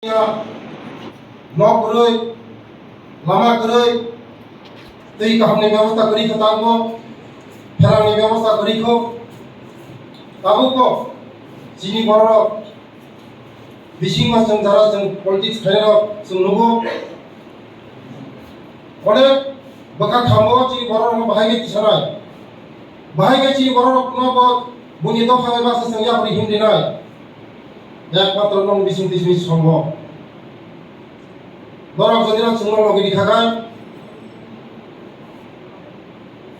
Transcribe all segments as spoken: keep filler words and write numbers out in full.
Nok kwrwi, lama kwrwi, twi kahamni bebosta kwrwi kho tabukbo, pherangni bebosta kwrwi kho tabukbo chini bororok bisingo chwng jara chwng politics khainairok chwng nugo. Onek bwkha khambo chini bororokno bahai khe tisanai. Bahai khe chini bororokno bo buini dopha bai baksa chwng yapri himrinai. Ekmatro nwng bising tisini sombo. Norok jodi no chwngno logi rikha khe,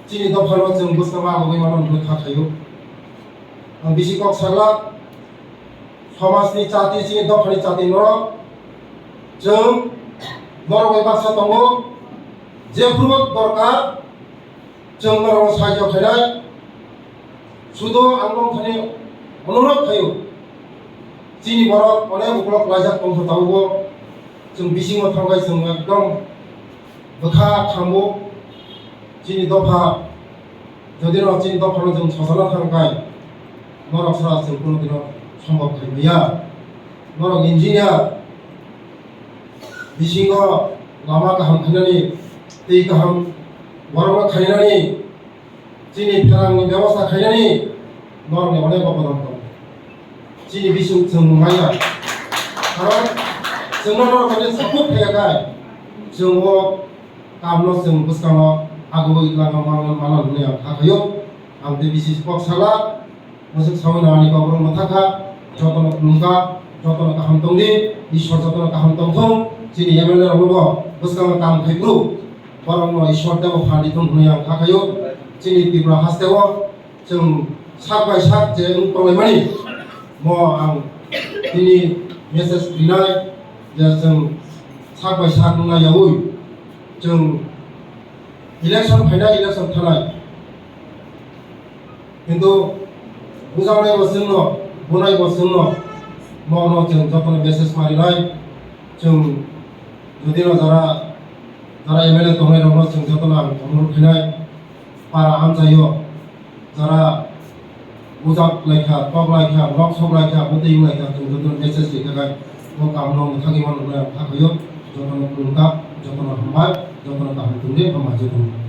chini dophano chwng bwskango agugwi mano hwnwi kha khaio. Ang bisi kok sagla, somajni chati, chini dophani chati norok, chwng norok bai baksa tongo, jephuru dorkar, chwng norokno sahajyo khainai. Sudo ang nongkhani onurodh khaio, chini borok onek uklok laijak tongkha tabukbo, chwng bisingo thangkhe chwng ekdom bwkha khambo chini dopha. Jodi no chini dophano chwng sosana thangkhe norok sara chwng kunu dino sombhob khai maya. Norok engineer, bisingo lama kaham khainani, twi kaham borokno khainani, chini pherangni bebosta khainani norokni onek obodan tongo. Chini bising chwng maya. Karon chwngno norok jodi support khaiya khai, chwng o kamno chwng bwskango agugwi lama mano, mano hwnwi ang kha khaio. Ang tei bisi kok sala. Mwswk saui nangani kok rwngma thangkha, jotono khulumkha, jotono kaham tongdi, Ishwar jotono kaham tongthung, chini M L A rokno bo bwskango kam khai phuru, borokno Ishwar teibo phan rithung hwnwi ang kha khaio. Chini Tripura hasteo chwng sak bai sak je wng tonglaimani, mo ang tini message rinai je chwng sak bai sak wngna yaui chwng election phainai, election thanai. Kintu bujaknai bo chwngno, bunai bo chwngno, nono chwng jotono message marinai, chwng jodi no jara, jara M L A tongnai rokno chwng jotono ang onurodh khainai, para amchaio jara bujak laikha, tok laikha, nok sok laikha, bwtwi wng laikha, chwng jotono message rikha khai, bo kamno mwthangwi mano hwnwi ang kha khaio, jotono khulumkha, jotono hambai, jotono kaham tongdi, hambai jotono.